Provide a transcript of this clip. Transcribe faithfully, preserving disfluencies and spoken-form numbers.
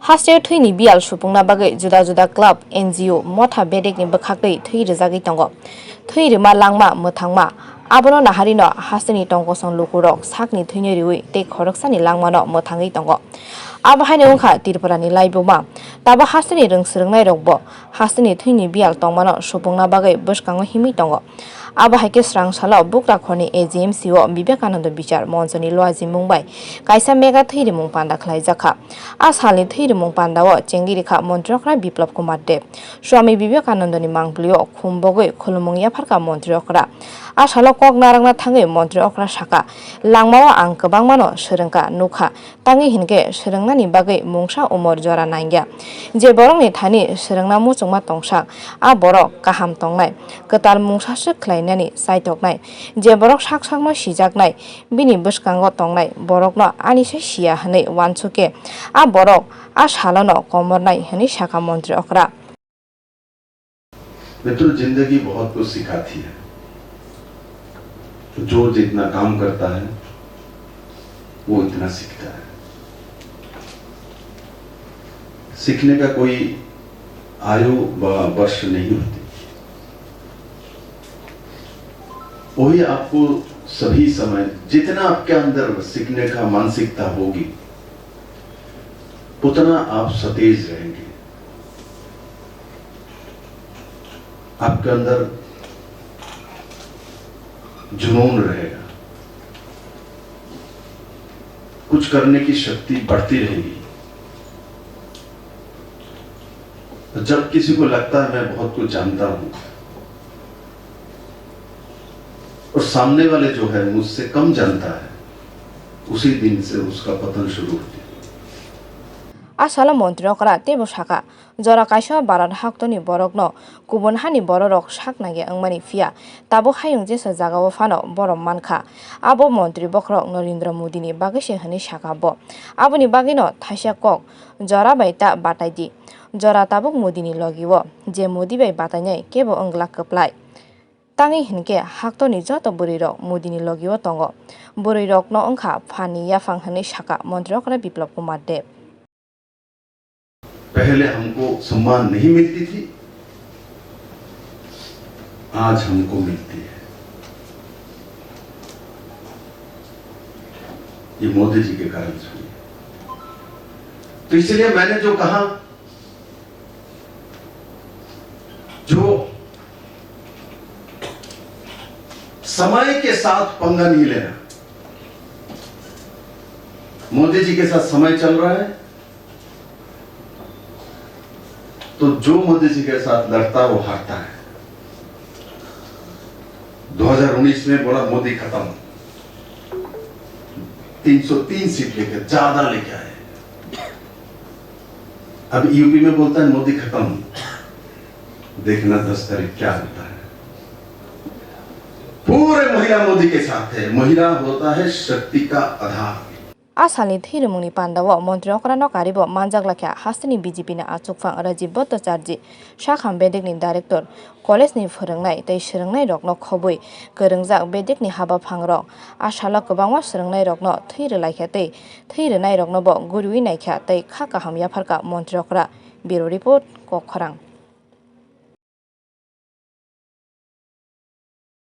Hasteo thwini biyal supungna bagwi juda juda club, N G O, motha bedekni bwkhaktwi thwi rwjagwi tongo. Thwi rwma langma mwthangma abono naharino hasteni tongkosong lukurok sakni thwino riwi tei khoroksani langmano mwthangwi tongo. Abo haino wngkha Tripurani laibuma. Tabuk hasteni rwng swrwngnairokbo hasteni thwini biyal tongmano supungna bagwi bwskango himwi tongo. Abo hai khe swrang salo Bukrakhorni A G M C o Vivekananda Bichar Monchoni luajimung bai kaisa mega thwirimung panda khlaijakha. A salni thwirimung pandao chengwi rikha Montri Okra Biplab Kumar Deb. Swami Vivekanandani mangpilio khumbogwi khulumung yapharkha Montri Okra. A salo kok narwkna thangwi Montri Okra sakha, langmao ang kwbangmano swrwngkha, nukha, tangwi hinkhe swrwngnani bagwi mungsa umor jora nangya. Je borokni thani swrwngna muchungma tongsak, a borok kaham tongnai, kwtal mungsaswk khlainani chaitoknai. Je borok sak sakno sijaknai, bini bwskango tongnai borokno ani se siya hwnwi uansuk khe, a borok a salono komornai hwnwi sakha Montri Okra. मित्रों, जिंदगी बहुत कुछ सिखाती है। जो जितना काम करता है, वो इतना सीखता है। सीखने का कोई आयु व वर्ष नहीं होती। वही आपको सभी समय, जितना आपके अंदर सीखने का मानसिकता होगी, उतना आप सतेज रहेंगे। आपके अंदर जुनून रहेगा, कुछ करने की शक्ति बढ़ती रहेगी। जब किसी को लगता है, मैं बहुत कुछ जानता हूँ, और सामने वाले जो है, मुझसे कम जानता है, उसी दिन से उसका पतन शुरू होती है। A salo Montri Okra teibo sakha, jora kaisa Bharat haktoni borokno kubun hani bororok sak nangya wngmani, phiya tabuk hayung jesa jagao phano borom mankha. Abo Montri bokhorok Narendra Modini bagwi se hwnwi sakha bo. Aboni bagwino thaisa kok jora bai ta batai di. Jora tabuk Modini logio, je Modi bai batainai kebo wng glak kwplai. Tangwi hinkhe haktoni joto bwrwirok Modini logio tongo. Bwrwirokno wngkha phanni yaphang hwnwi sakha Montri Okra Biplab Kumar Deb. पहले हमको सम्मान नहीं मिलती थी, आज हमको मिलती है। ये मोदी जी के कारण से हुई है। तो इसलिए मैंने जो कहा, जो समय के साथ पंगा नहीं लेना। मोदी जी के साथ समय चल रहा है, तो जो मोदी जी के साथ लड़ता है, वो हारता है। दो हज़ार उन्नीस में बोला, मोदी खत्म, तीन सौ तीन सीट लेकर ज्यादा लेके आए। अब यूपी में बोलता है, मोदी खत्म, देखना दस तारीख क्या होता है। पूरे महिला मोदी के साथ है। महिला होता है शक्ति का आधार। A salni thwirimungni pandao Montri Okrano karibo manjak lakha hasteni B J P ni achukphang Rajiv Bhattacharjee, sakham bedekni director, college ni phwrwngnai tei swrwngnairokno khobwi kwrwngjak bedekni habaphangrok. A salo kwbangma swrwngnairokno thwi rwlaikha tei thwi rwnairoknobo guriwi naikha tei kha kaham yapharkha Montri Okra. Bureau Report, Kokkhorang.